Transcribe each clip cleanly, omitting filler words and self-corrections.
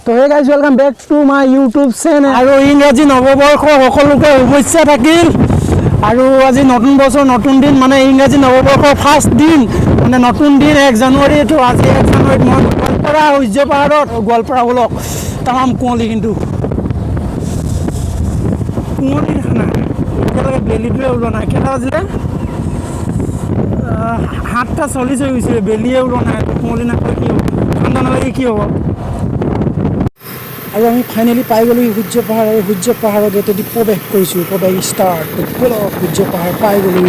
তো hey guys, welcome back to my YouTube channel. আৰু ইংৰাজী নৱবৰ্ষৰ সকলোকে শুভেচ্ছা থাকিল। আৰু আজি নতুন বছৰ, নতুন দিন, মানে ইংৰাজী নৱবৰ্ষৰ ফাৰ্ষ্ট দিন, মানে নতুন দিন 1 জানুৱাৰী। তো আজি 1 জানুৱাৰীত মই গোৱালপাৰা সূৰ্য পাহাৰত। গোৱালপাৰা বলক। তামাম কুঁৱলী, কিন্তু কুঁৱলী দেখা নাই এতিয়ালৈকে। বেলিটোৱে ওলোৱা নাই। কেইটা বাজিলে? 7টা 40 হৈ গৈছে, বেলিয়ে ওলোৱা নাই। তো কুঁৱলী নাপালে কি হ'ব? ঠাণ্ডা নালাগে কি হ'ব? আৰু আমি ফাইনেলি পাই গ'লোঁ সূৰ্য পাহাৰ আৰু সূৰ্য পাহাৰৰ গেটেদি প্ৰৱেশ কৰিছোঁ। প্ৰৱেশ ষ্টাৰ্ট। ব'লক, সূৰ্য পাহাৰ পাই গ'লোঁ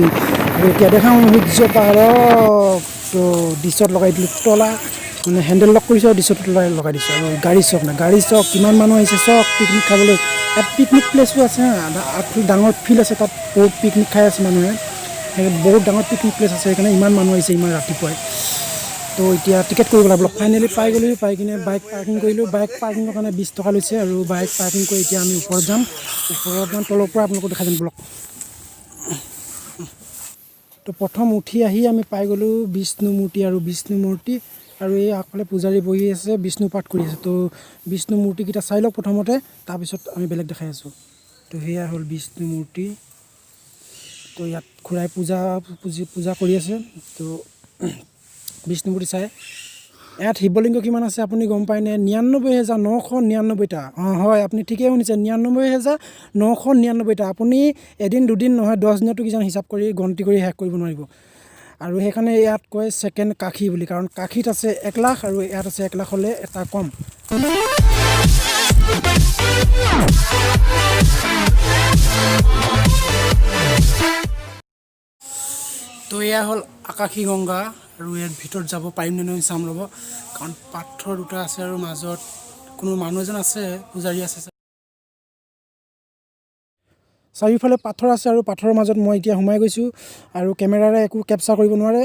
আৰু এতিয়া দেখাওঁ সূৰ্য পাহাৰক। তো ডিছত লগাই দিলোঁ তলা, মানে হেণ্ডেল লক কৰিছোঁ আৰু ডিছত লগাই দিছোঁ। আৰু গাড়ী চাওক না, গাড়ী চাওক, কিমান মানুহ আহিছে চাওক পিকনিক খাবলৈ। ইয়াত পিকনিক প্লেচো আছে হা। আগফালে ডাঙৰ ফিল্ড আছে, তাত বহুত পিকনিক খাই আছে মানুহে। সেই বহুত ডাঙৰ পিকনিক প্লেচ আছে, সেইকাৰণে ইমান মানুহ আহিছে ইমান ৰাতিপুৱাই। তো এতিয়া টিকেট কৰিব লাগিব। ফাইনেলি পাই গ'লোঁ। পাই কিনে বাইক পাৰ্কিং কৰিলোঁ। বাইক পাৰ্কিঙৰ কাৰণে 20 টকা লৈছে। আৰু বাইক পাৰ্কিং কৰি এতিয়া আমি ওপৰত যাম। ওপৰত যাম, তলৰ পৰা আপোনালোকক দেখাই যাম, বলক। তো প্ৰথম উঠি আহি আমি পাই গ'লোঁ বিষ্ণু মূৰ্তি। আৰু বিষ্ণু মূৰ্তি আৰু এই আগফালে পূজাৰী বহি আছে, বিষ্ণু পাঠ কৰি আছে। তো বিষ্ণু মূৰ্তিকেইটা চাই লওক প্ৰথমতে, তাৰপিছত আমি বেলেগ দেখাই আছোঁ। তো সেয়া হ'ল বিষ্ণু মূৰ্তি। তো ইয়াত খুৰাই পূজা কৰি আছে। তো বিষ্ণু মূৰ্তি চাই ইয়াত শিৱলিংগ কিমান আছে আপুনি গম পায়নে? 99,999টা। অঁ হয়, আপুনি ঠিকেই শুনিছে, 99,999টা। আপুনি এদিন দুদিন নহয়, 10 দিনতো কিজানি হিচাপ কৰি গন্তি কৰি শেষ কৰিব নোৱাৰিব। আৰু সেইকাৰণে ইয়াত কয় ছেকেণ্ড কাশী বুলি, কাৰণ কাশীত আছে 1 লাখ আৰু ইয়াত আছে 1 লাখ হ'লে এটা কম। তো এয়া হ'ল আকাশী গংগা। আৰু ইয়াত ভিতৰত যাব পাৰিম নে নহয় চাম ৰ'ব, কাৰণ পাথৰ দুটা আছে আৰু মাজত কোনো মানুহ এজন আছে, পূজাৰী আছে। চাৰিওফালে পাথৰ আছে আৰু পাথৰৰ মাজত মই এতিয়া সোমাই গৈছোঁ আৰু কেমেৰাৰে একো কেপচাৰ কৰিব নোৱাৰে।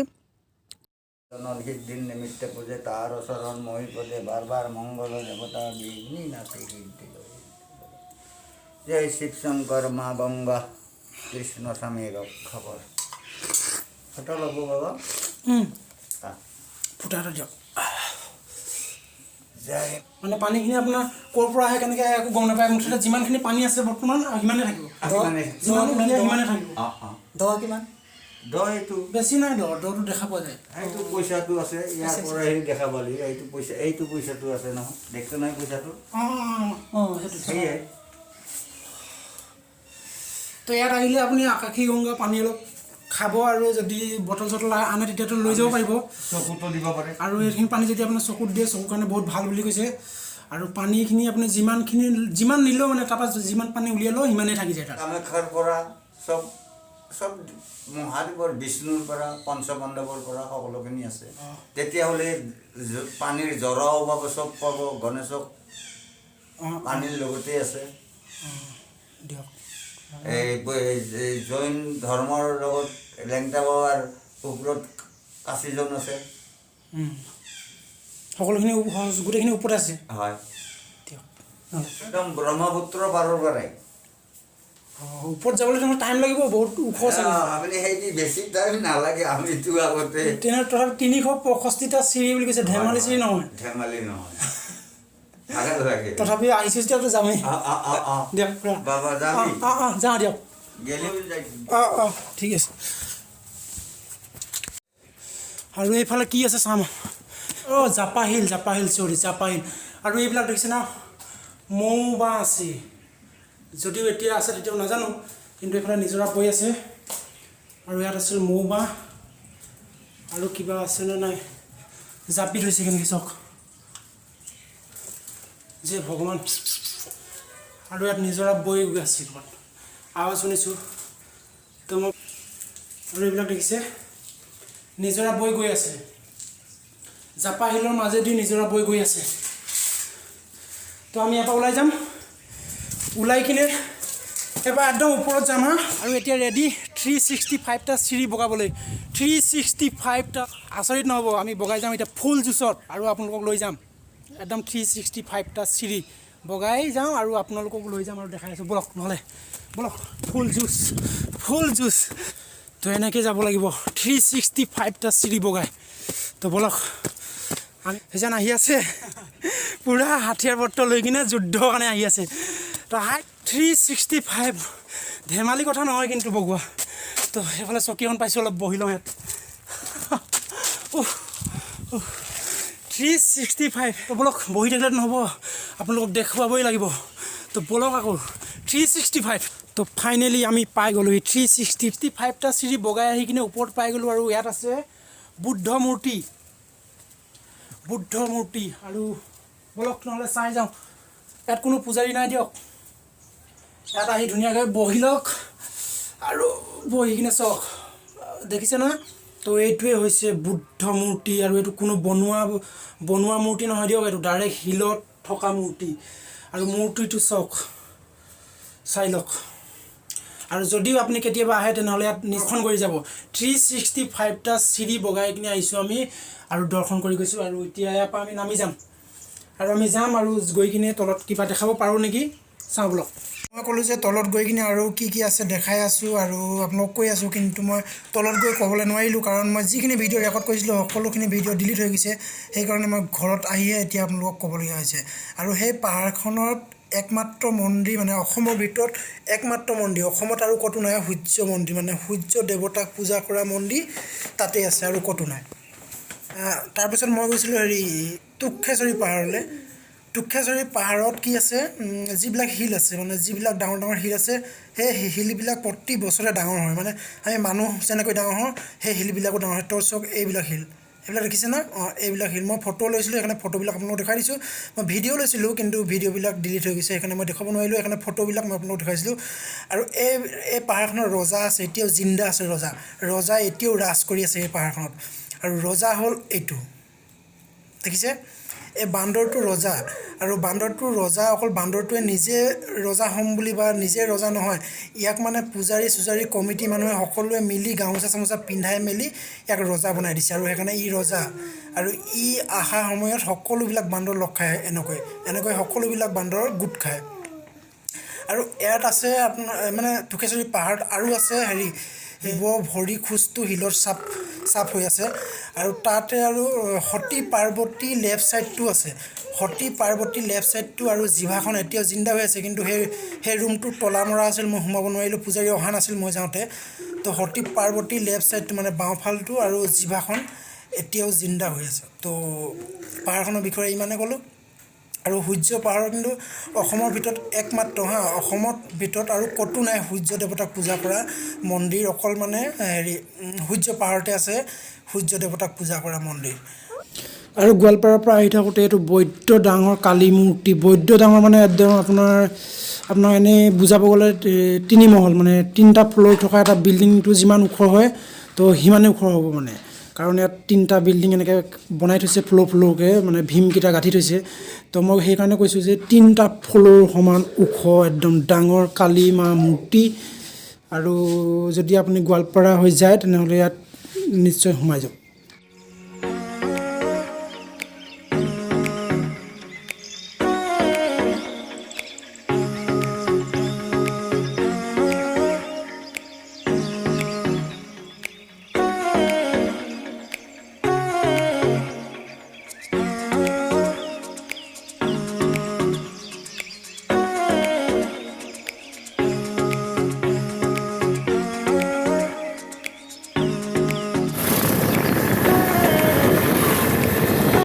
সিদ্ধিৰ নিমিত্তে পূজে তাৰ চৰণ মহিপদে বাৰ বাৰ মংগল দেৱতা বিঘ্নি নাশে সিদ্ধি। জয় শিৱ শংকৰ, মা গংগা, কৃষ্ণ স্বামী ৰক্ষা কৰ। ফটো ল'ব বাবা? আহ, ফুটা এটা দিয়ক। জয়। মানে পানীখিনি আপোনাৰ ক'ৰ পৰা আহে, কেনেকৈ আহে একো গম নাপায়। মুঠতে যিমানখিনি পানী আছে বৰ্তমান সিমানেই থাকিব। সিমানেই। যিমান উলিয়াই সিমানেই থাকিব। অঁ। দ কিমান? দ এইটো। বেছি নাই, দটো দেখা পোৱা যায়। এইটো পইচাটো আছে, ইয়াৰ পৰা হেৰি দেখা পালি। এইটো পইচা, এইটো পইচাটো আছে নহয়, দেখছ নহয় পইচাটো? অঁ, সেইটো। সেয়াই। তো ইয়াত আহিলে আপুনি আকাশী গংগা পানী অলপ খাব আৰু যদি বটল চটল আনে তেতিয়াতো লৈ যাব পাৰিব। চকুতো দিব পাৰে। আৰু এইখিনি পানী যদি আপোনাৰ চকুত দিয়ে, চকুৰ কাৰণে বহুত ভাল বুলি কৈছে। আৰু পানীখিনি আপুনি যিমানখিনি যিমান নিলেও, মানে তাৰপৰা যিমান পানী উলিয়ালেও সিমানেই থাকি যায় তাত। কামাখ্যাৰ পৰা চব মহাদেৱৰ, বিষ্ণুৰ পৰা, পঞ্চপাণ্ডৱৰ পৰা সকলোখিনি আছে। তেতিয়াহ'লে পানীৰ জৰাও পাব, চব পাব, গণেশক পানীৰ লগতে আছে। দিয়ক। এই জৈন ধৰ্মৰ লগত লেংটা বাবাৰ ওপৰত কাশীজন আছে। সকলোখিনি গোটেইখিনি ওপৰতে আছে। হয়। দিয়ক। একদম ব্ৰহ্মপুত্ৰ পাৰৰ পৰাই। অঁ, ওপৰত যাবলৈ তেনেহ'লে টাইম লাগিব, বহুত ওখ চাগে। আপুনি সেইটো বেছি টাইম নালাগে, আমিতো আগতে তেনে তথাপি 365টা চিৰি বুলি কৈছে, ধেমালি চিৰি নহয়। ধেমালি নহয়, ভাগৰ লাগে। তথাপি আহিছোঁ যেতিয়াতো যামেই। অঁ। দিয়ক খুৰা। বাবা, যাবি? অঁ, যাওঁ দিয়ক। গেলেও যাই। অঁ, ঠিক আছে। আৰু এইফালে কি আছে চাম। অঁ, জাপাহিল, জাপাহিল, চৰি, জাপাহিল। আৰু এইবিলাক দেখিছে ন, মৌ বাঁহ আছে। যদিও এতিয়া আছে তেতিয়াও নাজানো, কিন্তু এইফালে নিজৰা বৈ আছে আৰু ইয়াত আছিল মৌ বাঁহ। আৰু কিবা আছেনে নাই? জাপি থৈছে কেনেকৈ চাওক যে ভগৱান। আৰু ইয়াত নিজৰা বৈ গৈ আছে ক'ৰবাত, আৱাজ শুনিছোঁ। তো মই আৰু এইবিলাক দেখিছে, নিজৰা বৈ গৈ আছে। জাপাহিলৰ মাজেদি নিজৰা বৈ গৈ আছে। তো আমি ইয়াৰ পৰা ওলাই যাম, ওলাই কিনে এবাৰ একদম ওপৰত যাম হা। আৰু এতিয়া ৰেডি 365টা চিৰি বগাবলৈ। 365টা, আচৰিত নহ'ব। আমি বগাই যাম এতিয়া ফুল জুচত আৰু আপোনালোকক লৈ যাম। একদম 365টা চিৰি বগাই যাওঁ আৰু আপোনালোকক লৈ যাম আৰু দেখাই আছোঁ। ব'লক নহ'লে, ব'লক। ফুল জুচ, ফুল জুচ। তো এনেকৈ যাব লাগিব 365টা চিৰি বগাই। তো ব'লক। আমি সেইজন আহি আছে, পূজাৰী। পূৰা হাথিয়াৰ পত্ৰ লৈ কিনে যুদ্ধৰ কাৰণে আহি আছে। তো হাইট 365, ধেমালি কথা নহয় কিন্তু বগোৱা। তো সেইফালে চকী এখন পাইছোঁ, অলপ বহি লওঁ ইয়াত। 365। তো ব'লক, বহি থাকিলে নহ'ব, আপোনালোকক দেখুৱাবই লাগিব। তো ব'লক আকৌ, 365। তো ফাইনেলি আমি পাই গ'লোহি। 365টা চিৰি বগাই আহি কিনে ওপৰত পাই গ'লোঁ। আৰু ইয়াত আছে বুদ্ধ মূৰ্তি, বুদ্ধ মূৰ্তি। আৰু ব'লক নহ'লে চাই যাওঁ। ইয়াত কোনো পূজাৰী নাই দিয়ক। ইয়াত আহি ধুনীয়াকৈ বহি লওক আৰু বহি কিনে চাওক, দেখিছে নহয়? তো এইটোৱে হৈছে বুদ্ধ মূৰ্তি। আৰু এইটো কোনো বনোৱা বনোৱা মূৰ্তি নহয় দিয়ক, এইটো ডাইৰেক্ট শিলত থকা মূৰ্তি। আৰু মূৰ্তিটো চাওক, চাই লওক। আৰু যদিও আপুনি কেতিয়াবা আহে, তেনেহ'লে ইয়াত নিৰীক্ষণ কৰি যাব। 365টা চিৰি বগাই কিনে আহিছোঁ আমি আৰু দৰ্শন কৰি গৈছোঁ। আৰু এতিয়া ইয়াৰ পৰা আমি নামি যাম আৰু আমি যাম আৰু গৈ কিনে তলত কিবা দেখাব পাৰোঁ নেকি চাওঁ ব'লক। মই ক'লোঁ যে তলত গৈ কিনে আৰু কি কি আছে দেখাই আছোঁ আৰু আপোনালোক কৈ আছোঁ, কিন্তু মই তলত গৈ ক'বলৈ নোৱাৰিলোঁ, কাৰণ মই যিখিনি ভিডিঅ' ৰেকৰ্ড কৰিছিলোঁ সকলোখিনি ভিডিঅ' ডিলিট হৈ গৈছে। সেইকাৰণে মই ঘৰত আহিহে এতিয়া আপোনালোকক ক'বলগীয়া হৈছে। আৰু সেই পাহাৰখনত একমাত্ৰ মন্দিৰ, মানে অসমৰ ভিতৰত একমাত্ৰ মন্দিৰ, অসমত আৰু ক'তো নাই, সূৰ্য মন্দিৰ, মানে সূৰ্য দেৱতাক পূজা কৰা মন্দিৰ তাতেই আছে আৰু ক'তো নাই। তাৰপিছত মই গৈছিলোঁ হেৰি তুক্ষেশ্বৰী পাহাৰলৈ। তুক্ষেশ্বৰী পাহাৰত কি আছে? যিবিলাক শিল আছে, মানে যিবিলাক ডাঙৰ ডাঙৰ শিল আছে, সেই শিলবিলাক প্ৰতি বছৰে ডাঙৰ হয়। মানে আমি মানুহ যেনেকৈ ডাঙৰ হওঁ, সেই শিলবিলাকো ডাঙৰ হয়। তো চাওক, এইবিলাক শিল, এইবিলাক দেখিছে নহয়? অঁ, এইবিলাক শিল মই ফটো লৈছিলোঁ, সেইকাৰণে ফটোবিলাক আপোনালোকক দেখুৱাই দিছোঁ। মই ভিডিঅ' লৈছিলোঁ, কিন্তু ভিডিঅ'বিলাক ডিলিট হৈ গৈছে, সেইকাৰণে মই দেখুৱাব নোৱাৰিলোঁ। সেইকাৰণে ফটোবিলাক মই আপোনালোকক দেখুৱাইছিলোঁ। আৰু এই এই পাহাৰখনৰ ৰজা আছে, এতিয়াও জিন্দা আছে ৰজা। ৰজাই এতিয়াও ৰাজ কৰি আছে এই পাহাৰখনত। আৰু ৰজা হ'ল এইটো, দেখিছে, এই বান্দৰটো ৰজা। আৰু বান্দৰটো ৰজা, অকল বান্দৰটোৱে নিজে ৰজা হ'ম বুলি বা নিজে ৰজা নহয়, ইয়াক মানে পূজাৰী চূজাৰী কমিটি মানুহে সকলোৱে মিলি গামোচা চামোচা পিন্ধাই মেলি ইয়াক ৰজা বনাই দিছে। আৰু সেইকাৰণে ই ৰজা। আৰু ই অহা সময়ত সকলোবিলাক বান্দৰ লগ খায়, এনেকৈ এনেকৈ সকলোবিলাক বান্দৰ গোট খায়। আৰু ইয়াত আছে আপোনাৰ মানে তুষেশ্বৰী পাহাৰত আৰু আছে হেৰি শিৱ ভৰি খোজটো শিলত চাপ চাপ হৈ আছে। আৰু তাতে আৰু সতী পাৰ্বতী লেফ্ট ছাইডটো আছে, সতী পাৰ্বতী লেফ্ট ছাইডটো আৰু জিভাখন এতিয়াও জিন্দা হৈ আছে। কিন্তু সেই সেই ৰুমটোত তলা মৰা আছিল, মই সোমাব নোৱাৰিলোঁ, পূজাৰী অহা নাছিল মই যাওঁতে। তো সতী পাৰ্বতী লেফ্ট ছাইডটো, মানে বাওঁফালটো আৰু জিভাখন এতিয়াও জিন্দা হৈ আছে। তো পাহাৰখনৰ বিষয়ে ইমানে ক'লোঁ। আৰু সূৰ্য পাহাৰৰ কিন্তু অসমৰ ভিতৰত একমাত্ৰ, হা, অসমত ভিতৰত আৰু ক'তো নাই সূৰ্য দেৱতাক পূজা কৰা মন্দিৰ। অকল মানে হেৰি সূৰ্য পাহাৰতে আছে সূৰ্য দেৱতাক পূজা কৰা মন্দিৰ। আৰু গোৱালপাৰাৰ পৰা আহি থাকোঁতে এইটো বৈদ্য ডাঙৰ কালী মূৰ্তি, বৈদ্য ডাঙৰ, মানে একদম আপোনাৰ আপোনাৰ এনেই বুজাব গ'লে তিনি মহল, মানে তিনিটা ফ্ল'ৰ থকা এটা বিল্ডিংটো যিমান ওখ হয়, তো সিমানেই ওখ হ'ব। মানে কাৰণ ইয়াত তিনিটা বিল্ডিং এনেকৈ বনাই থৈছে ফ্ল'ৰ ফ্ল'ৰকৈ, মানে ভীমকেইটা গাঁঠি থৈছে। তো মই সেইকাৰণে কৈছোঁ যে তিনিটা ফ্ল'ৰ সমান ওখ একদম ডাঙৰ কালী মা মূৰ্তি। আৰু যদি আপুনি গোৱালপাৰা হৈ যায়, তেনেহ'লে ইয়াত নিশ্চয় সোমাই যাওক।